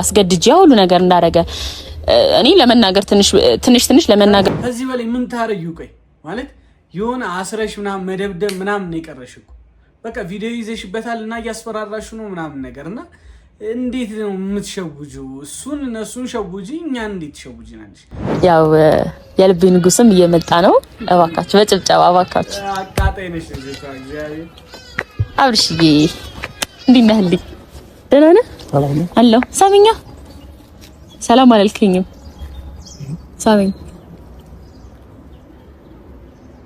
አስገድጄ ሁሉ ነገር እንዳደረገ እኔ ለመናገር ትንሽ ትንሽ ትንሽ ለመናገር ከዚህ በላይ ምን ታረጊው? ቆይ ማለት የሆነ አስረሽ ምናምን መደብደብ ምናምን የቀረሽ እኮ፣ በቃ ቪዲዮ ይዘሽበታል እና እያስፈራራሽ ነው ምናምን ነገር። እና እንዴት ነው የምትሸውጂው? እሱን እነሱን ሸውጂ፣ እኛን እንዴት ትሸውጂናለሽ? ያው የልቤ ንጉስም እየመጣ ነው። እባካችሁ በጭብጨባ እባካችሁ። አቃጣይ ነሽ ልጅቷ፣ እግዚአብሔር። አብርሽዬ፣ እንዴት ነህልኝ? ደህና ነህ? አለሁ። ሳሚኛ፣ ሰላም አላልከኝም። ሳሚኝ፣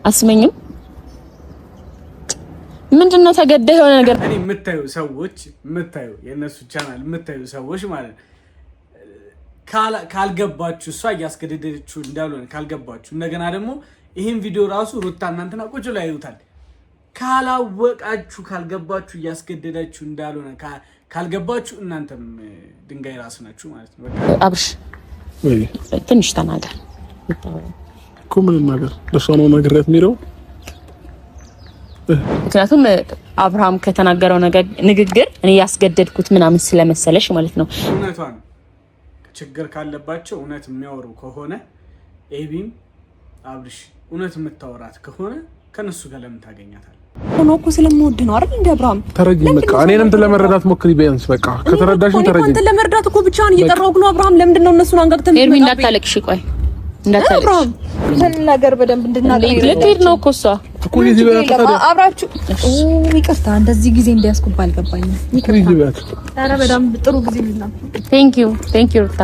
አስመኝም። ምንድነው ተገደህ የሆነ ነገር እኔ የምታዩ ሰዎች፣ የምታዩ የእነሱ ቻናል የምታዩ ሰዎች ማለት ነው፣ ካልገባችሁ፣ እሷ እያስገደደችው እንዳልሆነ ካልገባችሁ፣ እንደገና ደግሞ ይህን ቪዲዮ ራሱ ሩታ እናንተና ቁጭ ላይ ያዩታል። ካላወቃችሁ፣ ካልገባችሁ፣ እያስገደዳችሁ እንዳልሆነ ካልገባችሁ እናንተም ድንጋይ ራስ ናችሁ ማለት ነው። በቃ። አብርሽ፣ ትንሽ ተናገር። እኮ ምን ነገር ለእሷ ነው ነግሬያት የሚለው። ምክንያቱም አብርሃም ከተናገረው ነገር ንግግር እኔ ያስገደድኩት ምናምን ስለመሰለሽ ማለት ነው። እውነቷን ችግር ካለባቸው፣ እውነት የሚያወሩ ከሆነ፣ ኤቢም አብርሽ እውነት የምታወራት ከሆነ ከነሱ ጋር ለምን ታገኛታል? ሆኖ እኮ ስለምወድ ነው አይደል እንደ አብርሃም? ተረጂኝ በቃ፣ እኔንም ለመረዳት ሞክሪ ቢያንስ፣ በቃ ከተረዳሽኝ ተረጂኝ። አንተን ለመርዳት እኮ ብቻህን እየጠራሁህ ነው አብርሃም። ለምንድን ነው እነሱን አንጋግተህ ኤርሚ፣ እንዳታለቅሽ፣ ቆይ እንዳታለቅሽ። አብርሃም፣ ምን ነገር በደንብ እንድናገር ልትሄድ ነው እኮ እሷ። እኮ easy በያት ታዲያ። አብራችሁ፣ ይቅርታ፣ እንደዚህ ጊዜ እንዲያስኩባ አልገባኝም። እኮ easy በያት። ኧረ በደንብ ጥሩ ጊዜ ነው። Thank you, thank you ሩታ።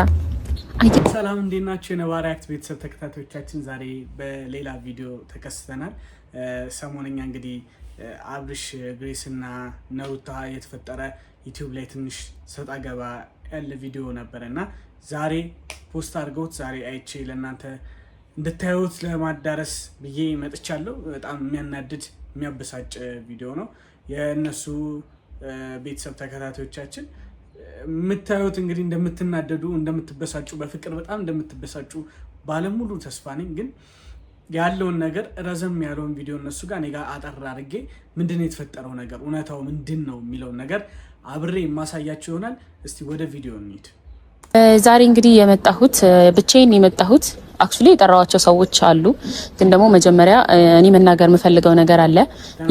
ሰላም፣ እንዴት ናቸው የነባ ሪያክት ቤተሰብ ተከታታዮቻችን? ዛሬ በሌላ ቪዲዮ ተከስተናል። ሰሞነኛ እንግዲህ አብርሽ፣ ግሬስ እና ነሩታ የተፈጠረ ዩቲዩብ ላይ ትንሽ ሰጣ ገባ ያለ ቪዲዮ ነበረ እና ዛሬ post አድርገውት ዛሬ አይቼ ለእናንተ እንድታዩት ለማዳረስ ብዬ መጥቻለሁ። በጣም የሚያናድድ የሚያበሳጭ ቪዲዮ ነው። የእነሱ ቤተሰብ ተከታታዮቻችን የምታዩት እንግዲህ እንደምትናደዱ፣ እንደምትበሳጩ፣ በፍቅር በጣም እንደምትበሳጩ ባለሙሉ ተስፋ ነኝ። ግን ያለውን ነገር ረዘም ያለውን ቪዲዮ እነሱ ጋር እኔ ጋር አጠር አድርጌ ምንድን ነው የተፈጠረው ነገር፣ እውነታው ምንድን ነው የሚለውን ነገር አብሬ የማሳያቸው ይሆናል። እስቲ ወደ ቪዲዮ እንሂድ። ዛሬ እንግዲህ የመጣሁት ብቻዬን የመጣሁት፣ actually የጠራኋቸው ሰዎች አሉ። ግን ደግሞ መጀመሪያ እኔ መናገር የምፈልገው ነገር አለ።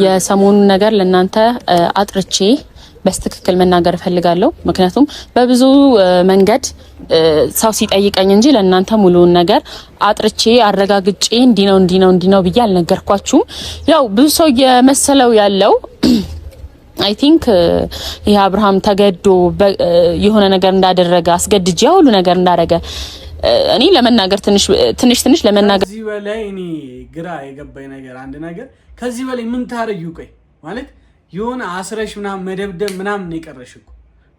የሰሞኑን ነገር ለእናንተ አጥርቼ በትክክል መናገር እፈልጋለሁ። ምክንያቱም በብዙ መንገድ ሰው ሲጠይቀኝ እንጂ ለእናንተ ሙሉውን ነገር አጥርቼ አረጋግጬ እንዲህ ነው፣ እንዲህ ነው፣ እንዲህ ነው ብዬ አልነገርኳችሁም። ያው ብዙ ሰው የመሰለው ያለው I think ይሄ አብርሃም ተገዶ የሆነ ነገር እንዳደረገ፣ አስገድጄ ሁሉ ነገር እንዳደረገ፣ እኔ ለመናገር ትንሽ ትንሽ ትንሽ ለመናገር ከዚህ በላይ እኔ ግራ የገባኝ ነገር አንድ ነገር፣ ከዚህ በላይ ምን ታረጊው? ቆይ ማለት የሆነ አስረሽ ምናምን መደብደብ ምናምን የቀረሽ እኮ፣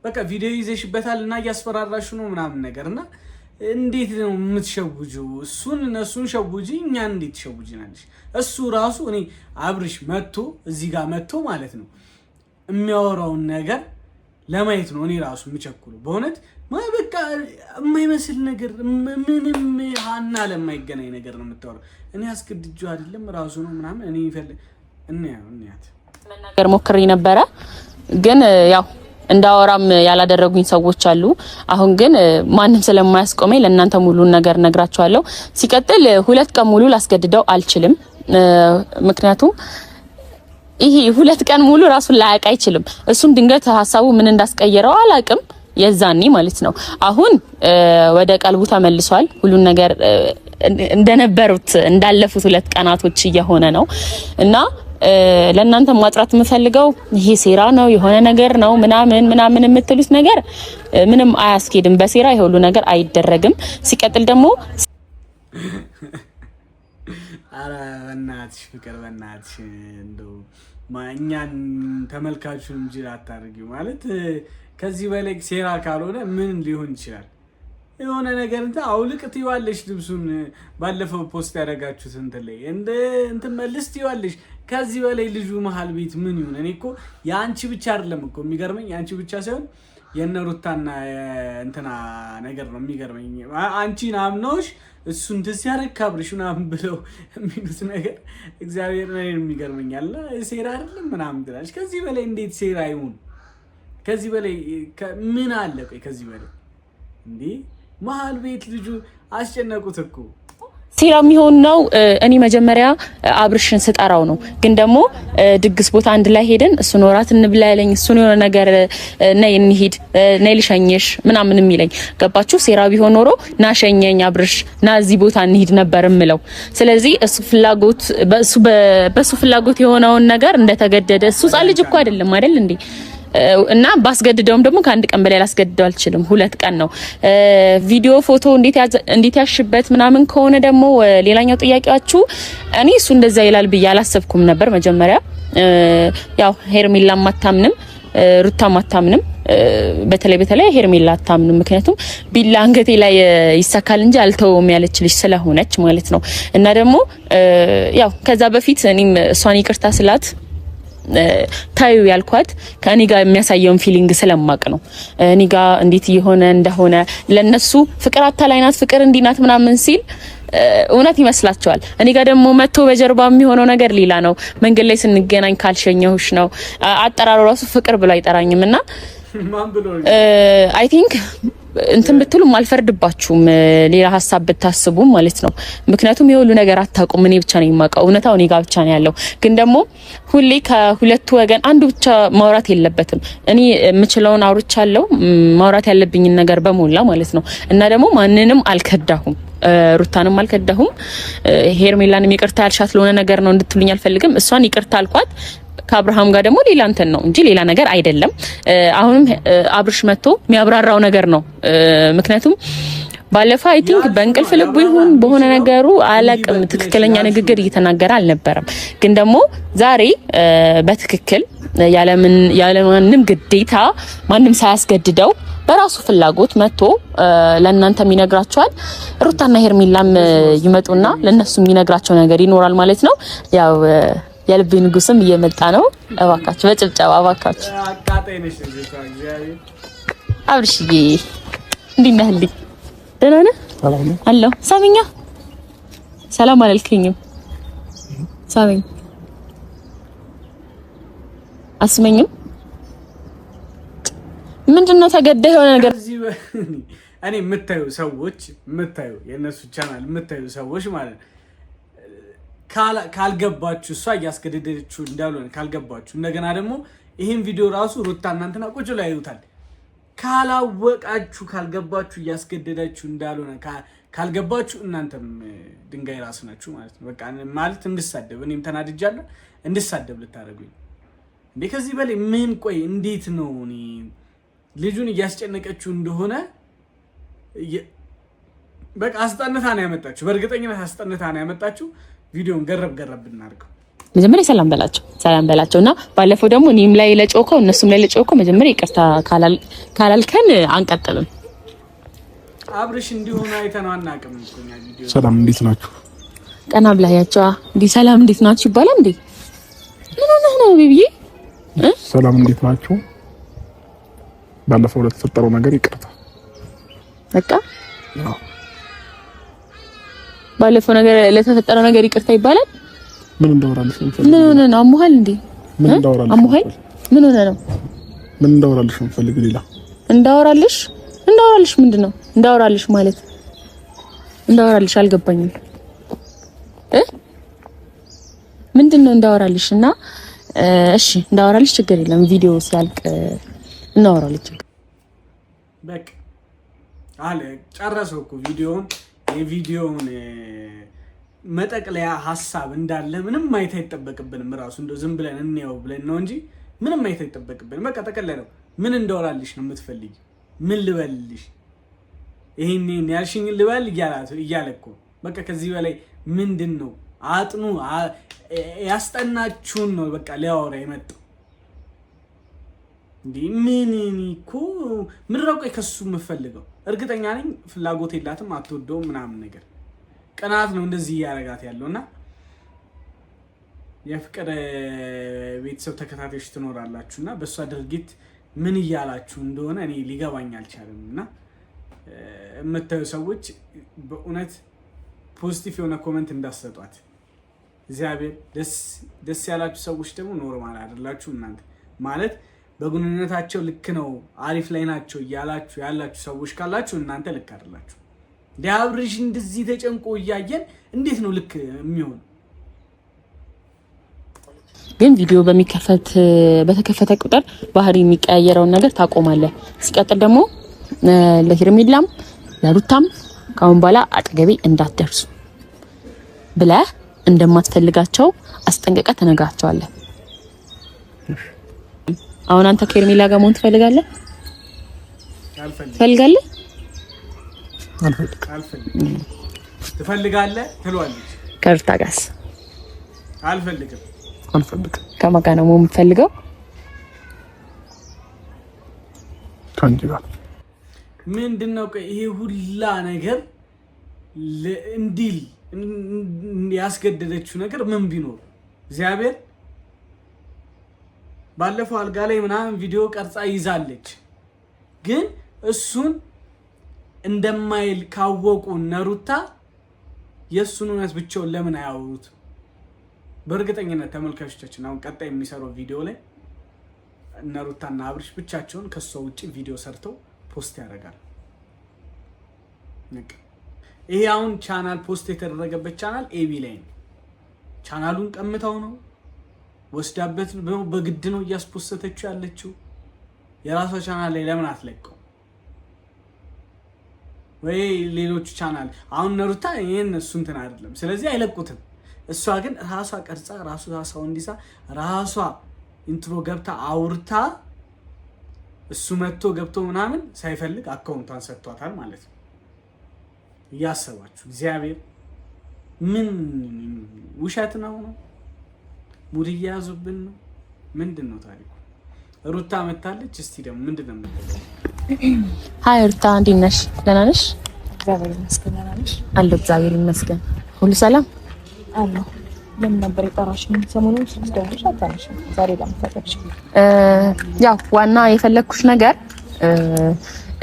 በቃ ቪዲዮ ይዘሽበታል እና እያስፈራራሽ ነው ምናምን ነገር። እና እንዴት ነው የምትሸውጂው? እሱን እነሱን ሸውጂ፣ እኛን እንዴት ትሸውጂናለሽ? እሱ ራሱ እኔ አብርሽ መጥቶ እዚህ ጋር መጥቶ ማለት ነው የሚያወራውን ነገር ለማየት ነው እኔ ራሱ የምቸኩለው። በእውነት በቃ የማይመስል ነገር፣ ምንም ሀና ለማይገናኝ ነገር ነው የምታወራው። እኔ አስገድጄው አይደለም፣ ራሱ ነው ምናምን። እኔ ይፈልግ እንያት መናገር ሞክሬ ነበረ፣ ግን ያው እንዳወራም ያላደረጉኝ ሰዎች አሉ። አሁን ግን ማንም ስለማያስቆመኝ ለእናንተ ሙሉን ነገር ነግራችኋለሁ። ሲቀጥል 2 ቀን ሙሉ ላስገድደው አልችልም። ምክንያቱም ይሄ 2 ቀን ሙሉ ራሱን ላያውቅ አይችልም። እሱም ድንገት ሀሳቡ ምን እንዳስቀየረው አላቅም። የዛኔ ማለት ነው። አሁን ወደ ቀልቡ ተመልሷል። ሁሉን ነገር እንደነበሩት እንዳለፉት 2 ቀናቶች እየሆነ ነው። እና ለእናንተ ማጥራት የምፈልገው ይሄ ሴራ ነው፣ የሆነ ነገር ነው ምናምን ምናምን የምትሉት ነገር ምንም አያስኬድም። በሴራ ይሄ ሁሉ ነገር አይደረግም። ሲቀጥል ደግሞ ኧረ በእናትሽ ፍቅር፣ በእናትሽ እንደው እኛን ተመልካቹን ጅል አታድርጊው። ማለት ከዚህ በላይ ሴራ ካልሆነ ምን ሊሆን ይችላል? የሆነ ነገር እንትን አውልቅ ትይዋለሽ፣ ልብሱን ባለፈው post ያደረጋችሁት እንትን ላይ እንደ እንትን መልስ ትይዋለሽ። ከዚህ በላይ ልጁ መሀል ቤት ምን ይሁን? እኔ እኮ የአንቺ ብቻ አይደለም እኮ የሚገርመኝ፣ የአንቺ ብቻ ሳይሆን የእነ ሩታና እንትና ነገር ነው የሚገርመኝ። አንቺን አምነውሽ እሱ እንትን ሲያደርግ ካብርሽ ምናምን ብለው የሚሉት ነገር እግዚአብሔር ነው የሚገርመኛል። ሴራ አይደለም ምናምን ትላለች። ከዚህ በላይ እንዴት ሴራ ይሁን? ከዚህ በላይ ምን አለ? ቆይ ከዚህ በላይ እንዲህ መሀል ቤት ልጁ አስጨነቁት እኮ። ሴራ የሚሆን ነው። እኔ መጀመሪያ አብርሽን ስጠራው ነው። ግን ደግሞ ድግስ ቦታ አንድ ላይ ሄደን እሱን ወራት እንብላ ያለኝ፣ እሱን የሆነ ነገር ነይ እንሂድ፣ ነይ ልሸኝሽ ምናምን የሚለኝ፣ ገባችሁ? ሴራ ቢሆን ኖሮ ና ሸኘኝ አብርሽ፣ ና እዚህ ቦታ እንሂድ ነበር እምለው። ስለዚህ እሱ ፍላጎት በሱ ፍላጎት የሆነውን ነገር እንደተገደደ፣ እሱ ሕፃን ልጅ እኮ አይደለም አይደል እንዴ? እና ባስገድደውም ደግሞ ከአንድ ቀን በላይ ላስገድደው አልችልም። 2 ቀን ነው። ቪዲዮ ፎቶ እንዴት ያሽበት ምናምን ከሆነ ደግሞ ሌላኛው ጥያቄያችሁ፣ እኔ እሱ እንደዛ ይላል ብዬ አላሰብኩም ነበር መጀመሪያ። ያው ሄርሜላም አታምንም፣ ሩታም አታምንም። በተለይ በተለይ ሄርሜላ አታምንም። ምክንያቱም ቢላ አንገቴ ላይ ይሳካል እንጂ አልተውም ያለች ልጅ ስለሆነች ማለት ነው። እና ደግሞ ያው ከዛ በፊት እኔም እሷን ይቅርታ ስላት ታዩ ያልኳት ከእኔ ጋር የሚያሳየውን feeling ስለማቅ ነው። እኔ ጋር እንዴት እየሆነ እንደሆነ ለነሱ ፍቅር አታላይ ናት፣ ፍቅር እንዲህ ናት ምናምን ሲል እውነት ይመስላቸዋል። እኔ ጋር ደግሞ መጥቶ በጀርባ የሚሆነው ነገር ሌላ ነው። መንገድ ላይ ስንገናኝ ካልሸኘሁሽ ነው፣ አጠራሩ ራሱ ፍቅር ብሎ አይጠራኝም እና ማን ብሎ? I think እንትን ብትሉም አልፈርድባችሁም፣ ሌላ ሀሳብ ብታስቡም ማለት ነው። ምክንያቱም የሁሉ ነገር አታውቁም፣ እኔ ብቻ ነው የማውቀው፣ እውነታው እኔ ጋር ብቻ ነው ያለው። ግን ደግሞ ሁሌ ከሁለቱ ወገን አንዱ ብቻ ማውራት የለበትም። እኔ የምችለውን አውርቻለሁ፣ ማውራት ያለብኝን ነገር በሞላ ማለት ነው። እና ደግሞ ማንንም አልከዳሁም፣ ሩታንም አልከዳሁም፣ ሄርሜላንም ይቅርታ ያልሻት ለሆነ ነገር ነው እንድትሉኝ አልፈልግም። እሷን ይቅርታ አልኳት። ከአብርሃም ጋር ደግሞ ሌላ እንትን ነው እንጂ ሌላ ነገር አይደለም። አሁንም አብርሽ መጥቶ የሚያብራራው ነገር ነው። ምክንያቱም ባለፈው I think በእንቅልፍ ልቡ ይሁን በሆነ ነገሩ አላቅም፣ ትክክለኛ ንግግር እየተናገረ አልነበረም። ግን ደግሞ ዛሬ በትክክል ያለማንም ግዴታ፣ ማንም ሳያስገድደው በራሱ ፍላጎት መጥቶ ለእናንተም ይነግራቸዋል። ሩታና ሄርሜላም ይመጡና ለእነሱ የሚነግራቸው ነገር ይኖራል ማለት ነው። ያው የልቤ ንጉስም እየመጣ ነው። እባካችሁ በጭብጨባ እባካችሁ። አቃጣይ ነሽ ልጅቷ፣ እግዚአብሔር። አብርሽዬ፣ እንዴት ነህልኝ? ደህና ነህ? አለሁ። ሳሚኛ፣ ሰላም አላልከኝም። ሳሚኝ፣ አስመኝም። ምንድነው ተገደህ የሆነ ነገር ከዚህ እኔ የምታዩ ሰዎች፣ የምታዩ የእነሱ ቻናል የምታዩ ሰዎች ማለት ነው፣ ካልገባችሁ፣ እሷ እያስገደደችው እንዳልሆነ ካልገባችሁ፣ እንደገና ደግሞ ይህን ቪዲዮ ራሱ ሩታ እናንተና ቁጭ ላይ ያዩታል። ካላወቃችሁ፣ ካልገባችሁ፣ እያስገደደችው እንዳልሆነ ካልገባችሁ እናንተም ድንጋይ ራስ ናችሁ ማለት ነው። በቃ ማለት እንድሳደብ፣ እኔም ተናድጃለሁ፣ እንድሳደብ ልታደርጉኝ እንዴ? ከዚህ በላይ ምን? ቆይ እንዴት ነው እኔ ልጁን እያስጨነቀችው እንደሆነ በቃ አስጠንታ ነው ያመጣችሁ። በእርግጠኝነት አስጠንታ ነው ያመጣችሁ። ቪዲዮን ገረብ ገረብ ብናድርገው። መጀመሪያ ሰላም በላቸው፣ ሰላም በላቸው። እና ባለፈው ደግሞ እኔም ላይ ለጮከው እነሱም ላይ ለጮከው መጀመሪያ ይቅርታ ካላልከን አንቀጥልም። አብርሽ እንዲሆኑ አይተነው አናውቅም እኮ እኛ ቪዲዮ። ሰላም፣ እንዴት ናችሁ? ቀና ብላ ያቸዋ እንዲህ ሰላም እንዴት ናችሁ ይባላል እንዴ? ምን ሆነህ ነው baby ዬ? ሰላም፣ እንዴት ናችሁ? ባለፈው ለተፈጠረው ነገር ይቅርታ። በቃ ባለፈው ነገር ለተፈጠረው ነገር ይቅርታ ይባላል። ምን እንዳወራልሽ ነው? ምን ሆነህ ነው? አሞሃል እንዴ? ምን እንዳወራልሽ? አሞሃል? ምን ሆነህ ነው? ምን እንዳወራልሽ ነው የምፈልጊው? ሌላ እንዳወራልሽ እንዳወራልሽ ምንድን ነው እንዳወራልሽ ማለት? እንዳወራልሽ አልገባኝም እ ምንድን ነው እንዳወራልሽ? እና እሺ እንዳወራልሽ ችግር የለም፣ ቪዲዮ ሲያልቅ እናወራለን። ችግር በቃ አለ፣ ጨረሰው እኮ ቪዲዮውን። የቪዲዮውን መጠቅለያ ሀሳብ እንዳለ ምንም ማየት አይጠበቅብንም። ራሱ እንደው ዝም ብለን እንየው ብለን ነው እንጂ ምንም ማየት አይጠበቅብንም። በቃ ጠቀለለው። ምን እንዳወራልሽ ነው የምትፈልጊው? ምን ልበልልሽ? ይሄን ያልሽኝን ልበል እያለ እኮ፣ በቃ ከዚህ በላይ ምንድን ነው? አጥኑ፣ ያስጠናችሁን ነው በቃ ሊያወራ የመጣው። እንዲህ ምን እኔ እኮ ምንድነው ቆይ ከሱ የምፈልገው? እርግጠኛ ነኝ ፍላጎት የላትም፣ አትወደውም ምናምን ነገር፣ ቅናት ነው እንደዚህ እያደረጋት ያለው። እና የፍቅር ቤተሰብ ተከታታዮች ትኖራላችሁ እና በእሷ ድርጊት ምን እያላችሁ እንደሆነ እኔ ሊገባኝ አልቻለም። እና የምታዩ ሰዎች በእውነት positive የሆነ comment እንዳሰጧት እግዚአብሔር፣ ደስ ያላችሁ ሰዎች ደግሞ normal አይደላችሁ እናንተ። ማለት በግንኙነታቸው ልክ ነው አሪፍ ላይ ናቸው እያላችሁ ያላችሁ ሰዎች ካላችሁ እናንተ ልክ አይደላችሁ። አብርሽ እንደዚህ ተጨንቆ እያየን እንዴት ነው ልክ የሚሆን? ግን ቪዲዮ በተከፈተ ቁጥር ባህሪ የሚቀያየረውን ነገር ታቆማለህ። ሲቀጥል ደግሞ ለሄርሜላም ለሩታም ከአሁን በኋላ አጠገቤ እንዳትደርሱ ብለህ እንደማትፈልጋቸው አስጠንቅቀህ ትነግራቸዋለህ። አሁን አንተ ከሄርሜላ ጋር መሆን ትፈልጋለህ? ትፈልጋለህ? አልፈልግም። ትፈልጋለህ ትለዋለች። ከሩታ ጋርስ? አልፈልግም። አልፈልግም። ከማን ጋር ነው መሆን የምትፈልገው? ከአንቺ ጋር። ምንድነው ይሄ ሁላ ነገር እንዲል ያስገደደችው ነገር ምን ቢኖር? እግዚአብሔር ባለፈው አልጋ ላይ ምናምን ቪዲዮ ቀርጻ ይዛለች። ግን እሱን እንደማይል ካወቁ እነ ሩታ የእሱን እውነት ብቻውን ለምን አያወሩት? በእርግጠኝነት ተመልካቾቻችን አሁን ቀጣይ የሚሰራው ቪዲዮ ላይ እነ ሩታና አብርሽ ብቻቸውን ከእሷ ውጭ ቪዲዮ ሰርተው post ያደርጋል። ይሄ አሁን ቻናል post የተደረገበት ቻናል ኤቢ ላይ ነው። ቻናሉን ቀምተው ነው ወስዳበት በግድ ነው እያስፖሰተችው ያለችው። የራሷ ቻናል ላይ ለምን አትለቀው? ወይ ሌሎቹ ቻናል አሁን እነ ሩታ ይሄን እሱ እንትን አይደለም፣ ስለዚህ አይለቁትም። እሷ ግን ራሷ ቀርጻ ራሷ sound ይዛ ራሷ intro ገብታ አውርታ እሱ መጥቶ ገብቶ ምናምን ሳይፈልግ አካውንቷን ሰጥቷታል ማለት ነው። እያሰባችሁ እግዚአብሔር ምን ውሸት ነው ነው mood እየያዙብን ነው? ምንድን ነው ታሪኩ? ሩታ መታለች። እስቲ ደግሞ ምንድን ነው የምትለው? Hi ሩታ፣ እንዴት ነሽ? ደህና ነሽ? እግዚአብሔር ይመስገን። ደህና ነሽ? አለሁ፣ እግዚአብሔር ይመስገን። ሁሉ ሰላም አለሁ። ለምን ነበር የጠራሽኝ? ሰሞኑን ስልክ ደውለሽ አታነሺም። ዛሬ ለምን ፈለግሽ? ያው ዋና የፈለግኩሽ ነገር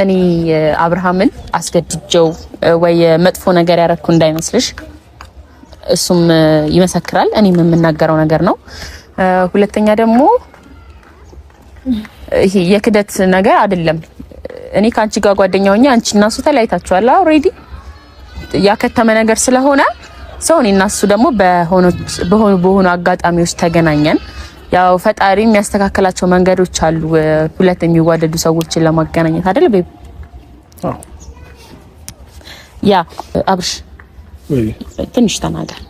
እኔ አብርሃምን አስገድጀው ወይ መጥፎ ነገር ያረኩ እንዳይመስልሽ፣ እሱም ይመሰክራል፣ እኔም የምናገረው ነገር ነው። ሁለተኛ ደግሞ ይሄ የክደት ነገር አይደለም። እኔ ከአንቺ ጋር ጓደኛ ሆኜ አንቺ እና እሱ ተለያይታችኋል already፣ ያከተመ ነገር ስለሆነ ሰው እኔ እና እሱ ደግሞ በሆኑ አጋጣሚዎች ተገናኘን። ያው ፈጣሪ የሚያስተካክላቸው መንገዶች አሉ፣ ሁለት የሚዋደዱ ሰዎችን ለማገናኘት አይደል babe? አዎ። Yeah አብርሽ ወይ ትንሽ ተናገር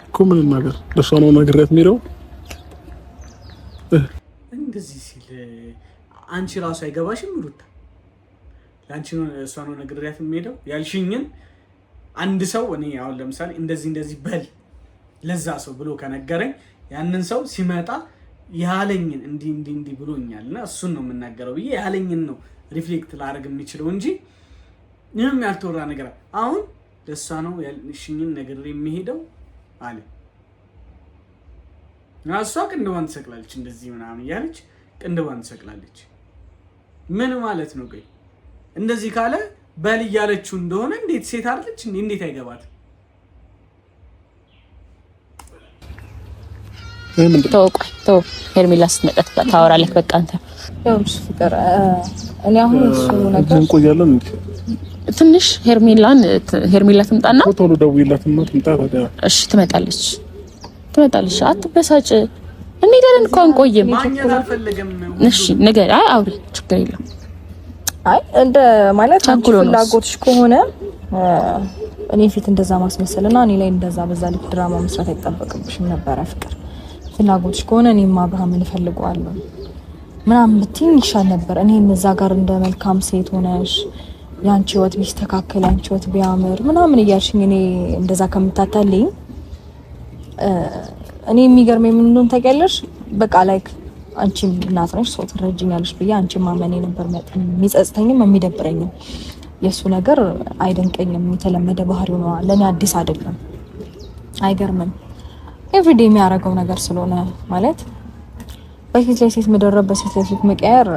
እኮ ምን ነገር ለእሷ ነው ነግሬያት የሚለው። እንደዚህ ሲል አንቺ ራሱ አይገባሽም ሩታ? ለአንቺ ነው እሷ ነው ነግሬያት የሚሄደው ያልሽኝን አንድ ሰው እኔ አሁን ለምሳሌ እንደዚህ እንደዚህ በል ለዛ ሰው ብሎ ከነገረኝ ያንን ሰው ሲመጣ ያለኝን እንዲህ እንዲህ እንዲህ ብሎኛል እና እሱን ነው የምናገረው ብዬ ያለኝን ነው reflect ላደርግ የሚችለው እንጂ ምንም ያልተወራ ነገር አሁን ለእሷ ነው ያልሽኝን ነግሬ የሚሄደው አለ። እሷ ቅንድቧን ትሰቅላለች እንደዚህ ምናምን እያለች ቅንድቧን ትሰቅላለች። ምን ማለት ነው? ቆይ እንደዚህ ካለ በል እያለችው እንደሆነ እንዴት ሴት አይደለች እንዴት አይገባትም? ተው ቆይ ተው፣ ሄርሜላ ስትመጣ ታወራለህ። በቃ አንተ ይኸውልሽ ፍቅር፣ እኔ አሁን እሱ ነገር እንቆያለን እንዴ? ትንሽ ሄርሜላ ትምጣና ቶሎ ደውዪላትና ትምጣ ታዲያ። እሺ ትመጣለች፣ ትመጣለች። አትበሳጭ። እንሄዳለን እኮ አንቆይም። ማግኘት አልፈለገም። እሺ ንገሪ። አይ አውሪ፣ ችግር የለም። አይ እንደ ማለት አንቺ ቸኩሎ ነው እሱ። ፍላጎትሽ ከሆነ እኔ ፊት እንደዛ ማስመሰልና እኔ ላይ እንደዛ በዛ ልክ ድራማ መስራት አይጠበቅብሽም ነበረ። ፍቅር ፍላጎትሽ ከሆነ እኔም አብርሃምን እፈልገዋለሁ ምናምን ብትይኝ ይሻል ነበር። እኔም እዛ ጋር እንደ መልካም ሴት ሆነሽ የአንቺ ህይወት ቢስተካከል የአንቺ ህይወት ቢያምር ምናምን እያልሽኝ እኔ እንደዛ ከምታታልኝ እኔ የሚገርመኝ ምን እንደሆነ ታውቂያለሽ? በቃ like አንቺም እናት ነሽ፣ ሰው ትረጅኛለሽ ብዬ አንቺም ማመኔ ነበር የሚጸጽተኝም የሚደብረኝም። የእሱ ነገር አይደንቀኝም፣ የተለመደ ባህሪው ነው፣ ለእኔ አዲስ አይደለም፣ አይገርምም። Everyday የሚያደርገው ነገር ስለሆነ ማለት በሴት ላይ ሴት መደረብ፣ በሴት ላይ ሴት መቀየር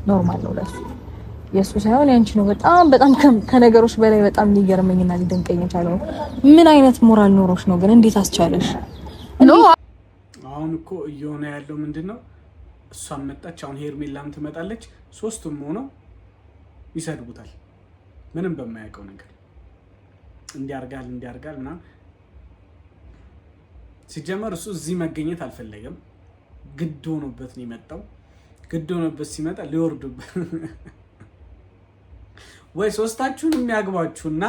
normal ነው ለሱ። የእሱ ሳይሆን ያንቺ ነው። በጣም በጣም ከነገሮች በላይ በጣም ሊገርመኝና ሊደንቀኝ የቻለው ምን አይነት ሞራል ኖሮሽ ነው ግን? እንዴት አስቻለሽ? No አሁን እኮ እየሆነ ያለው ምንድን ነው? እሷም መጣች። አሁን ሄርሜላም ትመጣለች። ሶስቱም ሆነው ይሰድቡታል፣ ምንም በማያውቀው ነገር እንዲያርጋል እንዲያርጋል ምናምን። ሲጀመር እሱ እዚህ መገኘት አልፈለገም። ግድ ሆኖበት ነው የመጣው። ግድ ሆኖበት ሲመጣ ሊወርዱበት ወይ ሶስታችሁን የሚያግባችሁና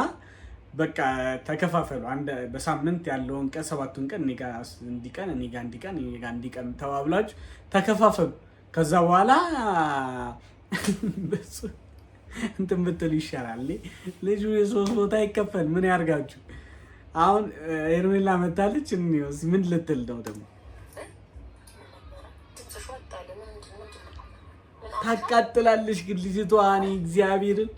በቃ ተከፋፈሉ። አንድ በሳምንት ያለውን ቀን 7ቱን ቀን እኔ ጋ እንዲቀን እኔ ጋ እንዲቀን እኔ ጋ እንዲቀን ተባብላችሁ ተከፋፈሉ። ከዛ በኋላ እንትን ብትሉ ይሻላል። ልጁ የሶስት ቦታ ይከፈል ምን ያርጋችሁ? አሁን ሄርሜላ መታለች። ምን ልትል ነው ደግሞ? ታቃጥላለች ግን ልጅቷ እኔ እግዚአብሔርን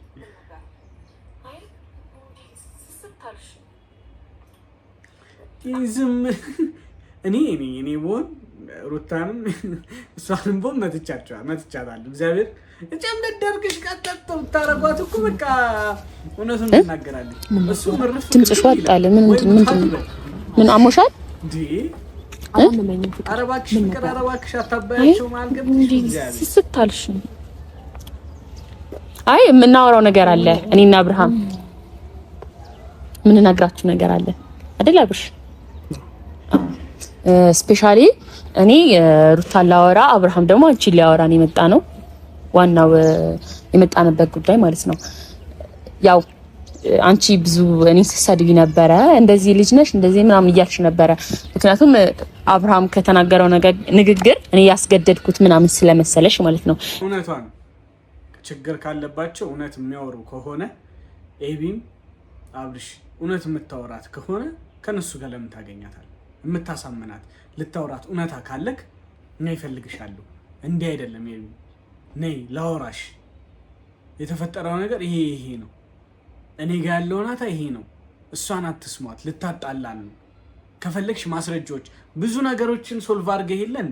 ዝም እኔ እኔ እኔ ብሆን ሩታንም እሷንም ብሆን መትቻታለሁ። እግዚአብሔር ጨምደድ አድርገሽ ቀጠጥ ብታረጓት እኮ በቃ እውነቱን ትናገራለች። እሱ ምርፍ ድምፅሽ ወጣለ። ምን ምን አሞሻል? ኧረ እባክሽ ፍቅር፣ ኧረ እባክሽ አታባያቸው። መሀል ገብተሽ እግዚአብሔር ስስት አልሽ። አይ የምናወራው ነገር አለ። እኔና አብርሃም የምንነግራችሁ ነገር አለ አይደል አብርሽ? Specially እኔ ሩታን ላወራ አብርሃም ደግሞ አንቺን ሊያወራን የመጣ ነው። ዋናው የመጣንበት ጉዳይ ማለት ነው። ያው አንቺ ብዙ እኔ ስትሰድቢ ነበረ፣ እንደዚህ ልጅ ነሽ እንደዚህ ምናምን እያልሽ ነበረ። ምክንያቱም አብርሃም ከተናገረው ንግግር እኔ ያስገደድኩት ምናምን ስለመሰለሽ ማለት ነው። እውነቷን ችግር ካለባቸው እውነት የሚያወሩ ከሆነ ኤቢም አብርሽ እውነት የምታወራት ከሆነ ከነሱ ጋር ለምን ታገኛታል? የምታሳምናት ልታወራት እውነታ ካለክ እኔ እፈልግሻለሁ፣ እንዲህ አይደለም ኤቢ ነይ ላወራሽ፣ የተፈጠረው ነገር ይሄ ይሄ ነው፣ እኔ ጋ ያለው እውነታ ይሄ ነው፣ እሷን አትስሟት፣ ልታጣላን ነው። ከፈለግሽ ማስረጃዎች ብዙ ነገሮችን solve አድርገህ የለን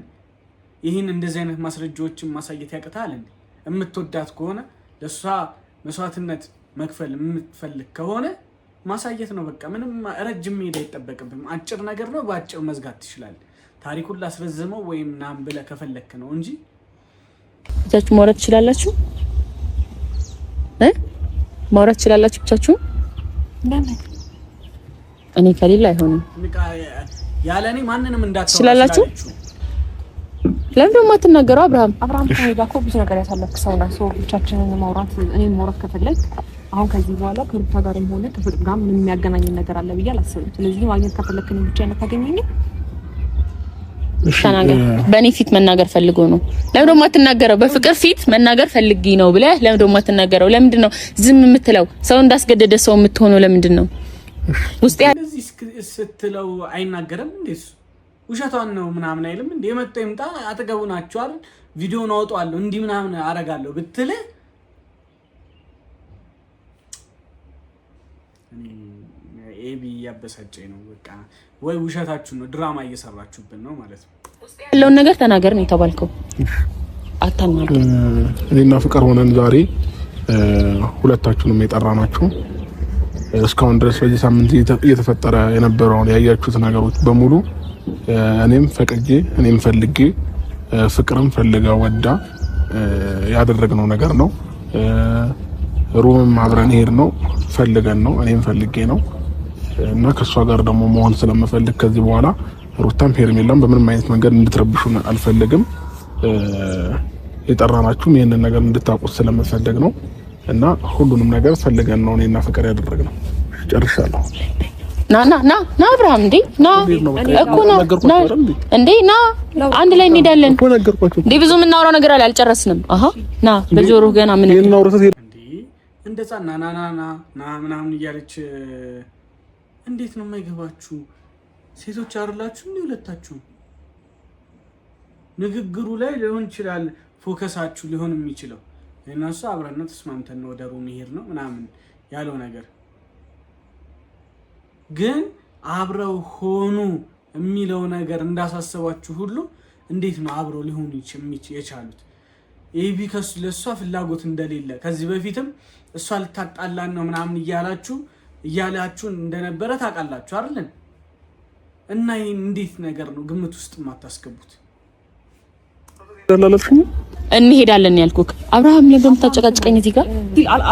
ይህን እንደዚህ አይነት ማስረጃዎችን ማሳየት ያቅታል እንዴ? የምትወዳት ከሆነ ለእሷ መስዋዕትነት መክፈል የምትፈልግ ከሆነ ማሳየት ነው። በቃ ምንም ረጅም መሄድ አይጠበቅብም። አጭር ነገር ነው፣ በአጭር መዝጋት ትችላለህ። ታሪኩን ላስረዝመው ወይም ናም ብለህ ከፈለክ ነው እንጂ ብቻችሁ ማውራት ትችላላችሁ እ ማውራት ትችላላችሁ ብቻችሁ። ለምን እኔ ከሌለ አይሆንም። ያለ እኔ ማንንም እንዳታወራ ትችላላችሁ። ለምን ደግሞ አትናገረው? አብርሃም አብርሃም ከእኔ ጋር እኮ ብዙ ነገር ያሳለፍክ ሰው ነህ። ሰው ብቻችንን ማውራት እኔን ማውራት ከፈለግ አሁን ከዚህ በኋላ ከሩታ ጋርም ሆነ ከፍቅር ጋር ምንም የሚያገናኝን ነገር አለ ብዬ አላስብም። ስለዚህ ማግኘት ከፈለክ እኔን ብቻዬን አታገኘኝም። ተናገር። በእኔ ፊት መናገር ፈልጎ ነው። ለምን ደግሞ አትናገረው? በፍቅር ፊት መናገር ፈልጊ ነው ብለህ ለምን ደግሞ አትናገረው? ለምንድን ነው ዝም የምትለው? ሰው እንዳስገደደ ሰው የምትሆነው ለምንድን ነው? ውስጥ እንደዚህ ስትለው አይናገርም እንዴ? እሱ ውሸቷን ነው ምናምን አይልም እንዴ? የመጣው ይምጣ፣ አጠገቡ ናቸው አይደል? ቪዲዮን አወጣዋለሁ እንዲህ ምናምን አረጋለሁ ብትልህ ኤቢ እያበሳጨኝ ነው። በቃ ወይ ውሸታችሁ ነው፣ ድራማ እየሰራችሁብን ነው ማለት ነው። ያለውን ነገር ተናገር ነው የተባልከው። አታናገር። እኔና ፍቅር ሆነን ዛሬ ሁለታችሁንም የጠራናችሁ እስካሁን ድረስ በዚህ ሳምንት እየተፈጠረ የነበረውን ያያችሁት ነገሮች በሙሉ እኔም ፈቅጄ እኔም ፈልጌ ፍቅርም ፈልጋ ወዳ ያደረግነው ነገር ነው። Room ም አብረን ሄድ ነው ፈልገን ነው እኔም ፈልጌ ነው እና ከእሷ ጋር ደግሞ መሆን ስለምፈልግ ከዚህ በኋላ ሩታም ሄርሜላም በምንም አይነት መንገድ እንድትረብሹን አልፈልግም። የጠራናችሁም ይህንን ነገር እንድታውቁት ስለምፈልግ ነው እና ሁሉንም ነገር ፈልገን ነው እኔና ፍቅር ያደረግነው። ጨርሻለሁ። ና ና ና ና አብርሃም፣ እንዴ ና እኮ ና ና እንዴ ና፣ አንድ ላይ እንሄዳለን። እንዴ ብዙ የምናወራው ነገር አለ፣ አልጨረስንም። አሃ ና፣ በጆሮህ ገና ምን እንዴ እንደ ሕፃን ና ና ና ና ምናምን እያለች እንዴት ነው የማይገባችሁ? ሴቶች አይደላችሁ እንዴ ሁለታችሁ? ንግግሩ ላይ ሊሆን ይችላል focus ኣችሁ ሊሆን የሚችለው እነሱ አብረን ነው ተስማምተን ነው ወደ room ይሄድ ነው ምናምን ያለው ነገር ግን አብረው ሆኑ የሚለው ነገር እንዳሳሰባችሁ ሁሉ እንዴት ነው አብረው ሊሆኑ የቻሉት? ኤቢ ለእሷ ፍላጎት እንደሌለ ከዚህ በፊትም እሷ ልታጣላን ነው ምናምን እያላችሁ እንደነበረ ታውቃላችሁ አይደለን? እና ይህን እንዴት ነገር ነው ግምት ውስጥ የማታስገቡት? እንሄዳለን ያልኩክ አብርሃም፣ ለምን የምታጨቃጭቀኝ እዚህ ጋር?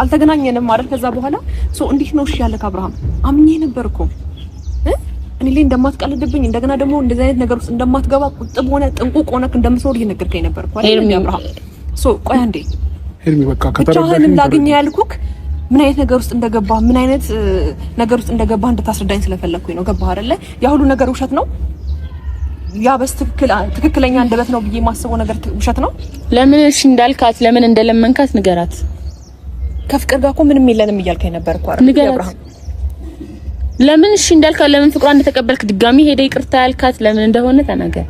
አልተገናኘንም አይደል? ከዛ በኋላ so እንዴት ነው እሺ ያለክ አብርሃም? አምኜ ነበር እኮ እኔ ላይ እንደማትቀልድብኝ፣ እንደገና ደግሞ እንደዚህ አይነት ነገር ውስጥ እንደማትገባ፣ ቁጥብ ሆነ ጥንቁቅ ሆነክ እንደምትኖር እየነገርከኝ ነበር እኮ አይደል አብርሃም? So ቆይ አንዴ ሄርሚ፣ በቃ ከተረዳሽኝ ላግኘህ ያልኩክ ምን አይነት ነገር ውስጥ እንደገባ ምን አይነት ነገር ውስጥ እንደገባ እንድታስረዳኝ ስለፈለኩኝ ነው። ገባህ አይደለ? ያ ሁሉ ነገር ውሸት ነው። ያ በስትክክል ትክክለኛ አንደበት ነው ብዬ የማስበው ነገር ውሸት ነው። ለምን እሺ እንዳልካት ለምን እንደለመንካት ንገራት። ከፍቅር ጋር እኮ ምንም የለንም እያልከኝ ነበር እኮ አይደል አብርሃም? ለምን እሺ እንዳልካት ለምን ፍቅሯን እንደተቀበልክ ድጋሚ ሄደ ይቅርታ ያልካት ለምን እንደሆነ ተናገር።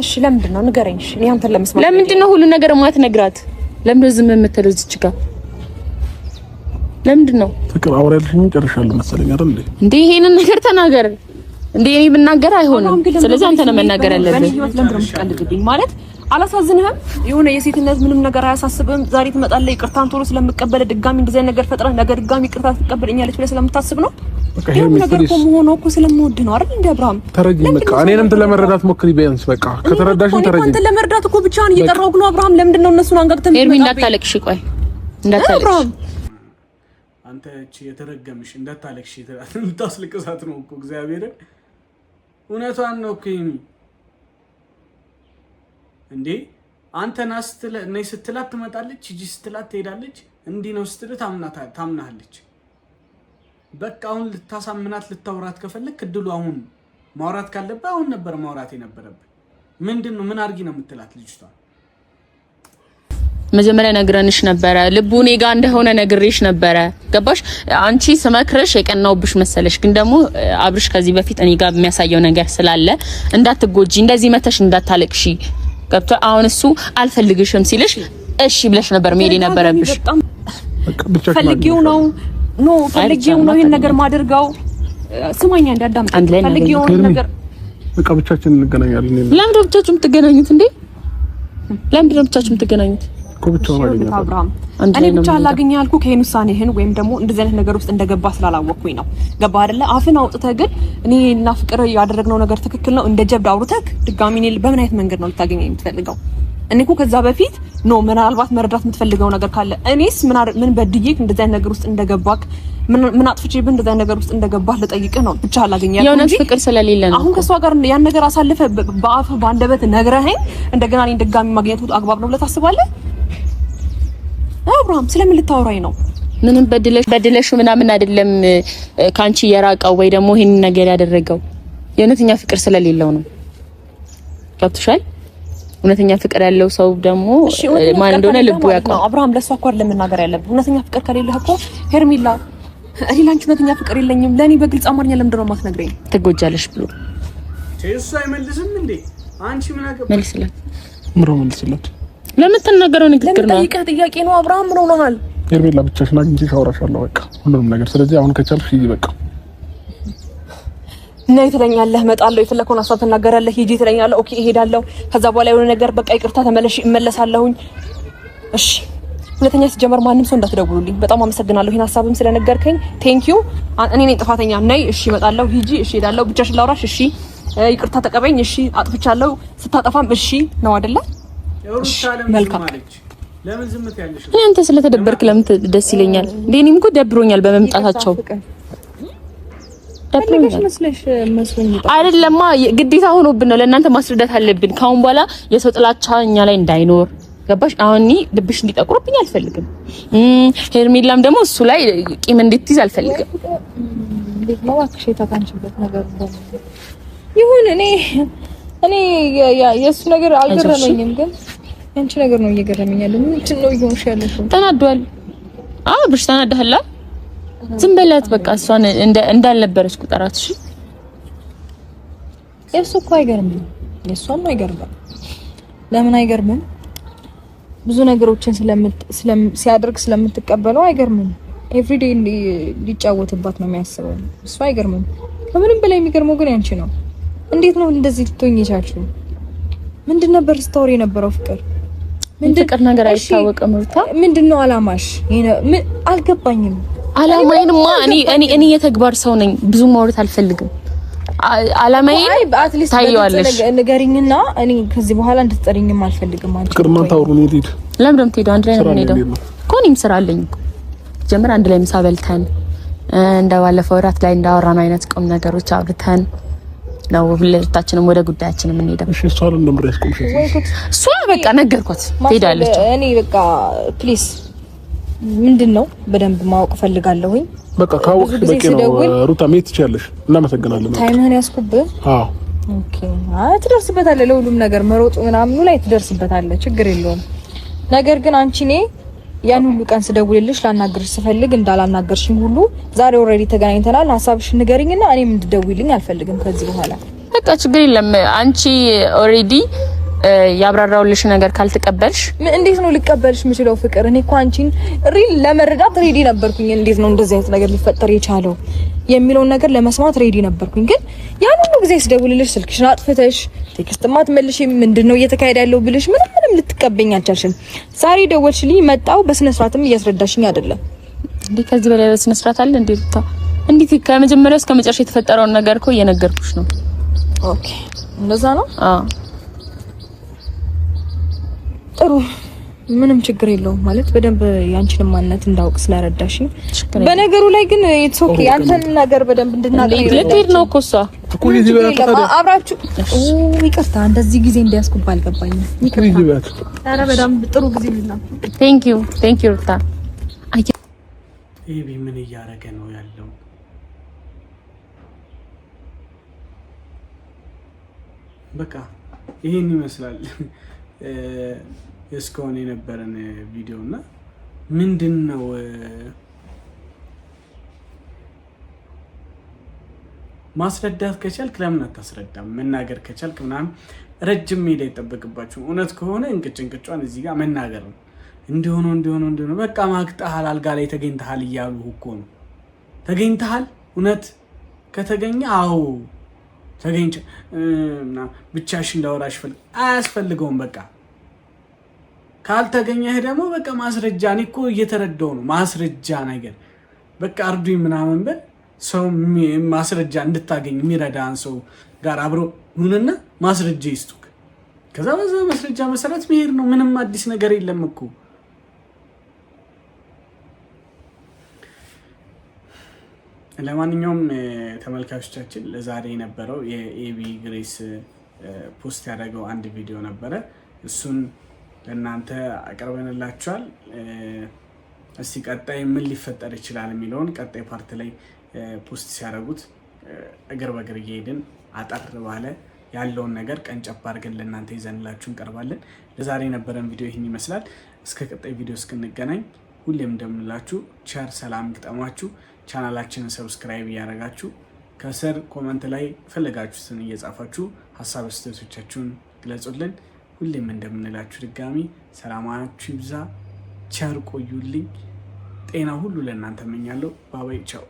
እሺ ለምንድን ነው ንገረኝ። እሺ እኔ አንተን ለመስማት ለምንድን ነው ሁሉ ነገር የማትነግራት? ለምንድን ነው ዝም የምትለው እዚች ጋር? ለምንድን ነው ፍቅር አውራልሽኝ? ጨርሻለሁ መሰለኝ አይደል እንዴ? ይሄንን ነገር ተናገር እንዴ። እኔ ብናገር አይሆንም። ስለዚህ አንተ ነው መናገር ያለብህ። ህይወት ለምንድን ነው የምትቀልድብኝ? ማለት አላሳዝንህም? የሆነ የሴትነት ምንም ነገር አያሳስብህም? ዛሬ ትመጣለህ፣ ይቅርታን ቶሎ ስለምቀበለ ድጋሚ እንደዚህ አይነት ነገር ፈጥረህ ነገ ድጋሚ ይቅርታ ትቀበለኛለች ብለህ ስለምታስብ ነው። በቃ ይሄ ነገር እኮ መሆኑ እኮ ስለምወድህ ነው አይደል እንዴ አብርሃም? ተረጂኝ። በቃ እኔንም ለመረዳት ሞክሪ ቢያንስ። በቃ ከተረዳሽኝ ተረጂኝ። አንተን ለመርዳት እኮ ብቻህን እየጠራሁህ ነው አብርሃም። ለምንድን ነው እነሱን አንጋግተህ ኤርሚ? እንዳታለቅሽ፣ ቆይ እንዳታለቅሽ። አንተ እቺ የተረገምሽ እንዳታለቅሽ የምታስለቅሳት ነው እኮ እግዚአብሔርን። እውነቷን ነው እኮ እንዴ። አንተ ና ነይ ስትላት ትመጣለች፣ ሂጂ ስትላት ትሄዳለች፣ እንዲህ ነው ስትልህ ታምናለች። በቃ አሁን ልታሳምናት ልታውራት ከፈለክ እድሉ አሁን ማውራት ካለብህ አሁን ነበር ማውራት የነበረብህ። ምንድን ነው ምን አድርጊ ነው የምትላት ልጅቷ? መጀመሪያ ነግረንሽ ነበረ። ልቡ እኔ ጋር እንደሆነ ነግሬሽ ነበረ። ገባሽ? አንቺ ስመክርሽ የቀናውብሽ መሰለሽ። ግን ደግሞ አብርሽ ከዚህ በፊት እኔ ጋር የሚያሳየው ነገር ስላለ እንዳትጎጂ፣ እንደዚህ መተሽ እንዳታለቅሺ ገብቶ አሁን እሱ አልፈልግሽም ሲልሽ እሺ ብለሽ ነበር መሄድ የነበረብሽ። ፈልጌው ነው no ፈልጌው ነው ይሄን ነገር ማድርገው። ስማኛ እንዳዳምጥ ፈልጌው ነው ነገር በቃ ብቻችን እንገናኛለን። ለምንድን ነው ብቻችሁ የምትገናኙት እንዴ? ለምንድን ነው ብቻችሁ የምትገናኙት? እኔ ብቻ አላገኘህ ያልኩህ ከይሄን ውሳኔህን ወይም ደግሞ እንደዚህ አይነት ነገር ውስጥ እንደገባ ስላላወቅኩኝ ነው። ገባህ አይደለ? አፍን አውጥተህ ግን እኔ እና ፍቅር ያደረግነው ነገር ትክክል ነው እንደ ጀብድ አውርተህ ድጋሚ እኔ በምን አይነት መንገድ ነው ልታገኘኝ የምትፈልገው? እኔ እኮ ከዛ በፊት no ምናልባት መረዳት የምትፈልገው ነገር ካለ እኔስ ምን በድዬክ እንደዚህ አይነት ነገር ውስጥ እንደገባክ ምን አጥፍቼብህ እንደዚህ አይነት ነገር ውስጥ እንደገባህ ልጠይቅህ ነው ብቻ አላገኘህ ያልኩህ እንጂ ፍቅር ስለሌለ ነው። አሁን ከእሷ ጋር ያን ነገር አሳልፈህ በአፍህ በአንደበት ነግረኸኝ እንደገና እኔን ድጋሚ ማግኘቱ አግባብ ነው ብለህ ታስባለህ? አብርሃም ስለምን ልታወራኝ ነው? ምንም በድለሽ ምናምን አይደለም ካንቺ የራቀው ወይ ደግሞ ይሄንን ነገር ያደረገው የእውነተኛ ፍቅር ስለሌለው ነው። ገብቶሻል? እውነተኛ ፍቅር ያለው ሰው ደግሞ ማን እንደሆነ ልቡ ያውቀዋል። አብርሃም ለእሷ እኮ አይደለም መናገር ያለብህ። እውነተኛ ፍቅር ከሌለህ እኮ ሄርሜላ፣ እኔ ላንቺ እውነተኛ ፍቅር የለኝም፣ ለእኔ በግልጽ አማርኛ ለምንድን ነው የማትነግረኝ? ትጎጃለሽ ብሎ እሱ አይመልስም እንዴ? አንቺ ምን አገባሽ? መልስላት። ምሮ መልስላት። ለምትናገረው ንግግር ነው። ለምን ጥያቄ ነው አብርሃም፣ ምን ሆነሃል? ሄርሜላ ብቻሽን አግኝቼሽ አወራሻለሁ በቃ ሁሉንም ነገር። ስለዚህ አሁን ከቻልሽ ሂጂ በቃ። ነይ ትለኛለህ፣ እመጣለሁ። የፈለከውን ሀሳብ ትናገራለህ፣ ሂጂ ትለኛለህ። Okay እሄዳለሁ። ከዛ በኋላ የሆነ ነገር በቃ ይቅርታ ተመለሽ፣ እመለሳለሁኝ። እሺ ሁለተኛ ሲጀመር ማንም ሰው እንዳትደውሉልኝ። በጣም አመሰግናለሁ ይሄን ሀሳብም ስለነገርከኝ thank you። እኔ ነኝ ጥፋተኛ። ነይ፣ እሺ እመጣለሁ። ሂጂ፣ እሺ እሄዳለሁ። ብቻሽን ላውራሽ፣ እሺ ይቅርታ ተቀበይኝ፣ እሺ አጥፍቻለሁ። ስታጠፋም እሺ ነው አይደለ? መልካም። ለምን ዝም ትያለሽ? እኔ አንተ ስለተደበርክ ለምን ደስ ይለኛል እንዴ? እኔም እኮ ደብሮኛል በመምጣታቸው አይደለማ፣ ግዴታ ሆኖብን ነው። ለእናንተ ማስረዳት አለብን። ካሁን በኋላ የሰው ጥላቻ እኛ ላይ እንዳይኖር ገባሽ? አሁን እኔ ልብሽ እንዲጠቁርብኝ አልፈልግም። ሄርሜላም ደግሞ እሱ ላይ ቂም እንድትይዝ አልፈልግም። ይሁን እኔ እኔ የእሱ ነገር አልገረመኝም፣ ግን ያንቺ ነገር ነው እየገረመኝ ያለው። ምንድን ነው እየሆንሽ ያለሽው? ተናዷል። አዎ ብርሽ ተናደሃል። ዝም በላት በቃ፣ እሷን እንዳልነበረች ቁጠራት። እሺ የእሱ እኮ አይገርምም፣ የእሷም አይገርምም። ለምን አይገርምም? ብዙ ነገሮችን ሲያደርግ ስለምትቀበለው አይገርምም። Everyday ሊጫወትባት ነው የሚያስበው እሱ አይገርምም። ከምንም በላይ የሚገርመው ግን ያንቺ ነው። እንዴት ነው እንደዚህ ልትሆኝ የቻልሽው? ምንድን ነበር ስታወሪ የነበረው ፍቅር? ፍቅር ነገር አይታወቅም። ሩታ ምንድን ነው አላማሽ? አልገባኝም። አላማዬንማ እኔ እኔ እኔ የተግባር ሰው ነኝ። ብዙ ማውራት አልፈልግም። አላማዬን ታየዋለሽ። ንገሪኝና እኔ ከዚህ በኋላ እንድትጠሪኝም አልፈልግም። አንቺ ፍቅር እናንተ አውሩ፣ እኔ ልሂድ። ለምን ነው የምትሄደው? አንድ ላይ ነው የምንሄደው እኮ እኔም ስራ አለኝ እኮ። ጀምር አንድ ላይ ምሳ በልተን እንደባለፈው እራት ላይ እንዳወራነው አይነት ቁም ነገሮች አውርተን ነው ሁለታችንም ወደ ጉዳያችን የምንሄደው። እሺ እሷ ለምን ያስቆምሻት? እሷ በቃ ነገርኳት ትሄዳለች። እኔ በቃ please ምንድን ነው በደንብ ማወቅ ፈልጋለሁኝ። በቃ ካወቅሽ በቂ ነው። ሩታ መሄድ ትችያለሽ። እናመሰግናለን። Time ህን ያስኩብህ። አዎ Okay። አይ ትደርስበታለህ፣ ለሁሉም ነገር መሮጡ ምናምኑ ላይ ትደርስበታለህ፣ ችግር የለውም። ነገር ግን አንቺ እኔ ያን ሁሉ ቀን ስደውልልሽ ላናግርሽ ስፈልግ እንዳላናገርሽኝ ሁሉ ዛሬ already ተገናኝተናል። ሀሳብሽን ንገሪኝና እኔም እንድደውይልኝ አልፈልግም ከዚህ በኋላ። በቃ ችግር የለም። አንቺ already ያብራራውልሽ ነገር ካልተቀበልሽ እንዴት ነው ልቀበልሽ የምችለው? ፍቅር እኔ እኮ አንቺን real ለመረዳት ready ነበርኩኝ። እንዴት ነው እንደዚህ አይነት ነገር ሊፈጠር የቻለው የሚለውን ነገር ለመስማት ready ነበርኩኝ። ግን ያን ሁሉ ጊዜ ስደውልልሽ ስልክሽን አጥፍተሽ text ማትመልሽ ምንድን ነው እየተካሄደ ያለው ብልሽ ምንም ምንም ልትቀበኝ አልቻልሽም። ዛሬ ደወልሽልኝ፣ መጣው በስነ ስርዓትም እያስረዳሽኝ አይደለም እንዴ? ከዚህ በላይ በስነ ስርዓት አለ እንዴ? ሩታ እንዴት ከመጀመሪያው እስከ መጨረሻ የተፈጠረውን ነገር እኮ እየነገርኩሽ ነው። Okay እንደዛ ነው። አዎ ጥሩ ምንም ችግር የለውም። ማለት በደንብ ያንቺን ማንነት እንዳውቅ ስለረዳሽኝ በነገሩ ላይ ግን it's okay። ያንተን ነገር በደንብ እንድናውቅ ልትሄድ ነው እኮ እሷ እኮ ይዚ በያት ታዲያ አብራችሁ። ይቅርታ እንደዚህ ጊዜ እንዲያስኩባ አልገባኝም። ይቅርታ። ኧረ በደንብ ጥሩ ጊዜ ነው። Thank you thank you ሩታ። ኤቢ ምን እያደረገ ነው ያለው? በቃ ይሄን ይመስላል እስካሁን የነበረን ቪዲዮ እና ምንድን ነው ማስረዳት ከቻልክ ለምን አታስረዳም? መናገር ከቻልክ ምናምን ረጅም ሜዳ አይጠበቅባችሁም። እውነት ከሆነ እንቅጭ እንቅጯን እዚህ ጋር መናገር ነው። እንዲሆነ እንዲሆነ እንዲሆነ በቃ ማግጠሃል፣ አልጋ ላይ ተገኝተሃል እያሉ እኮ ነው። ተገኝተሃል፣ እውነት ከተገኘ አዎ ተገኝቼ ብቻሽ እንዳወራሽ አያስፈልገውም። በቃ ካልተገኘህ ደግሞ በቃ ማስረጃ። እኔ እኮ እየተረዳው ነው። ማስረጃ ነገር በቃ እርዱኝ ምናምን በል ሰው ማስረጃ እንድታገኝ የሚረዳን ሰው ጋር አብሮ ሁንና ማስረጃ ይስጡክ። ከዛ በዛ ማስረጃ መሰረት መሄድ ነው። ምንም አዲስ ነገር የለም እኮ። ለማንኛውም ተመልካቾቻችን ለዛሬ የነበረው የኤቢ ግሬስ post ያደረገው አንድ ቪዲዮ ነበረ። እሱን ለእናንተ አቅርበንላችኋል። እስቲ ቀጣይ ምን ሊፈጠር ይችላል የሚለውን ቀጣይ part ላይ post ሲያደርጉት እግር በእግር እየሄድን አጠር ባለ ያለውን ነገር ቀንጨብ አድርገን ለእናንተ ይዘንላችሁ እንቀርባለን። ለዛሬ የነበረን ቪዲዮ ይህን ይመስላል። እስከ ቀጣይ ቪዲዮ እስክንገናኝ ሁሌም እንደምንላችሁ ቸር ሰላም ግጠሟችሁ። ቻናላችንን subscribe እያደረጋችሁ ከስር comment ላይ ፈለጋችሁትን እየጻፋችሁ ሀሳብ አስተያየቶቻችሁን ግለጹልን። ሁሌም እንደምንላችሁ ድጋሚ ሰላማችሁ ይብዛ፣ ቸር ቆዩልኝ። ጤና ሁሉ ለእናንተ እመኛለሁ። Bye bye ቻው።